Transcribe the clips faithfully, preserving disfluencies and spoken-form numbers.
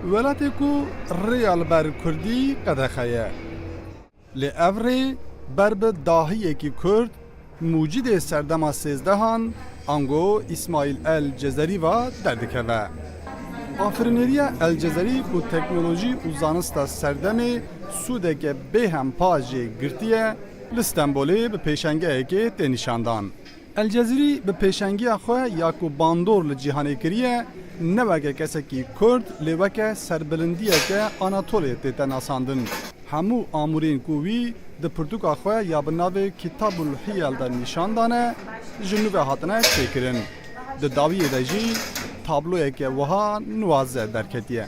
Welatê ku rêya li ber kurdî qedexe ye. Lê ev rê ber bi dahiyekî kurd, mucîdê serdema sêzdehan, ango Îsmaîl El Cezerî ve derdikeve. Afirinêriya El Cezerî ku teknolojî û zanista serdemê sûdeke bêhempa jê girtiye, li Stenbolê bi pêşengehekê tê nîşandan. El Cezîrî bi pêşengiya xwe ya ku bandor li cîhanê kiriye, ne weke kesekî kurd, lê weke serbilindiyeke Anatolê tête nasandin. Hemû amûrên ku wî di pirtûka xwe ya bi navê Kitabul Hiyel de nîşan dane, ji nû ve hatine çêkirin. Di dawiyê de jî tabloyeke wiha nuwaze derketiye.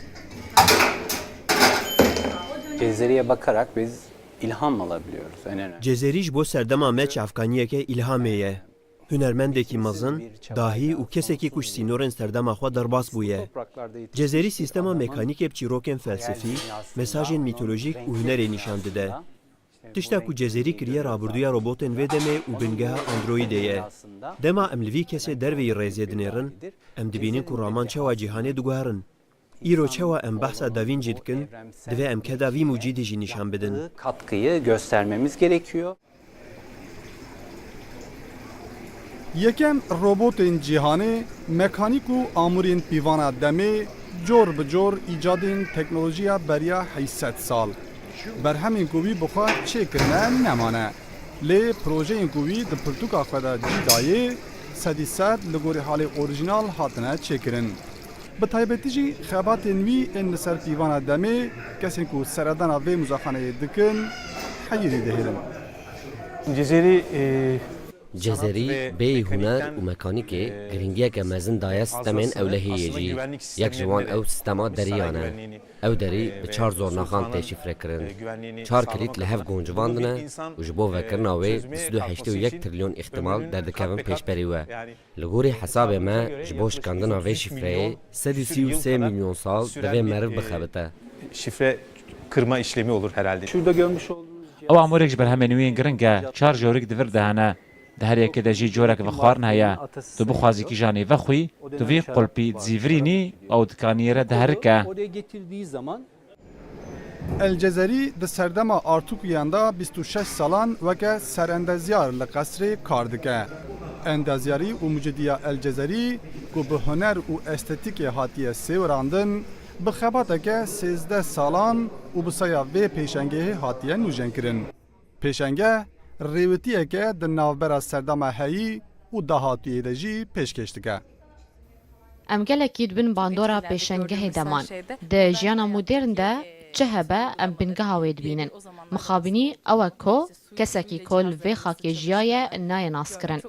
Cezeri'ye bakarak biz ilham alabiliyoruz. En önemli. Cezerî ji bo serdema me çavkaniyeke îlhamê ye. Hunermendekî mezin, dahî û kesekî ku ji sînorên serdema xwe derbas bûye. Cezerî sîstema mekanîkê bi çîrokên felsefî, mesajên mîtolojîk û hunerê nîşan dide. Tişta ku Cezerî kiriye rabirduya robotên vê demê û bingeha Androidê ye. Dema em li vî kesê derveyî rêzê dinêrin, em dibînin ku raman çawa cîhanê diguherin. Îro çawa em behsa Da Vinci dikin, divê em keda vî mucîdî jî nîşan bidin. Katkıyı göstermemiz gerekiyor. Yekem robotên cîhanê, mekanîk û amûrên pîvana demê, cor bi cor îcadên teknolojiya beriya heyşt sed sal. Berhemên ku wî bi xwe çêkirine nemane. Lê projeyên ku wî di pirtûka xwe de cî dayê, sedî sed li gorî halê orîjînal hatine çêkirin. Bi taybetî jî xebatên wî ên li ser pîvana demê, kesên ku seredana vê muzexaneyê dikin, heyirî dihêlin. Cezerî bêyî huner û mekanîkê girîngiyeke mezin daye sîstemên ewlehiyê jî. Yek ji wan ew sîstema deriyan e. Ew derî bi çar zornaxan tê şîfrekirin. Çar kilît li hev goncivandine û ji bo vekirina wê bi sed û heştê û yek trilyon îhtimal derdikevin pêşberî we. Li gorî hesabê me ji bo şikandina vê şîfreyê sed û sî û sê milyon sal divê meriv bixebite. Şifre kırma işlemi olur herhalde. Şurada görmüş olduğunuz Ew amûrek ji berhemên wî yên giring e. Çar corik di vir de hene. Di her yekê de jî corek vexwarin heye. Tu bixwazî kîjanî vexwî, tu vî qulpî dizîvirînî, ew dikanî re diherike. El Cezerî di serdema Artukuyan de bîst û şeş salan weke serendezyar li qesrê kar dike. Endezyarî û mucidiya El Cezerî ku bi huner û estetîkê hatiye sêwirandin, bi xebateke sêzdeh salan û bi saya vê pêşengehê hatiye nûjenkirin. Pêşengeh rêwitiyeke di navbera serdema heyî û dahatûyê de jî pêşkêş dike. Em gelekî di bin bandora pêşengehê de man. Di jiyana modern de çi hebe em bingeha wê dibînin. Mixabinî ew e ku kesekî ku li vê xakê jiyaye nayê naskirin.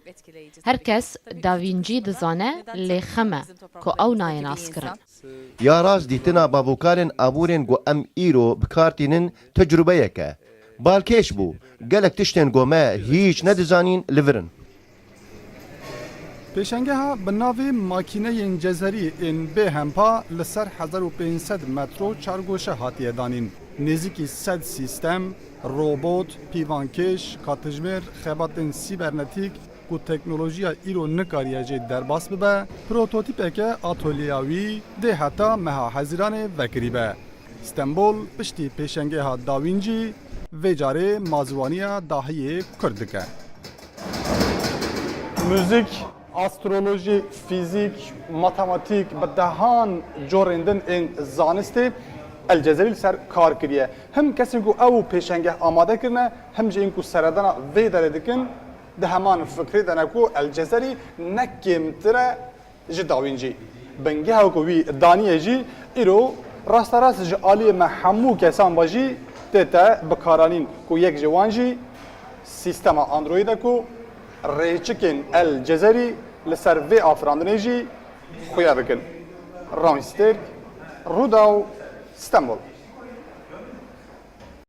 Her kes Da Vinci dizane lê xem e ku ew nayê naskirin. Ya rast dîtina bavokarên aborên ku em îro bi kar tînin tecrubeyek e. Balkêş bû, gelek tiştên ku me hîç nedizanîn li vir in. Pêşengeha bi navê Makîneyên Cezerî ên bêhempa li ser hezar û pênc sed metro çargoşe hatiye danîn. Nêzîkî sed sîstem, robot, pîvankêş, katijmêr, xebatên sîbernetîk, ku teknolojiya îro nikariye jê derbas bibe, prototîpeke atolyeya wî dê heta meha Hezîranê vekirîbe. Stenbol piştî pêşengeha Da Vinci vê carê mazûwaniya dahiyê kurd dike. Muzîk, astrolojî, fîzîk, matematîk, bi dehan corên din ên zanistê El Cezerî li ser kar kiriye. Him kesên ku ew pêşengeh amade kirine, him jî ên ku seredana vê derê dikin, di heman fikrê de ne ku El Cezerî ne kêmtir e ji Da Vinci. Bingeha ku wî daniye jî îro rasterast ji aliyê me hemû kesan ve jî tête bikaranîn ku yek ji wan jî sîstema Android e ku rêçikên El Cezerî li ser vê afirandinê jî xuya dikin. Rawîn Stêrk, Rûdaw, Stenbol.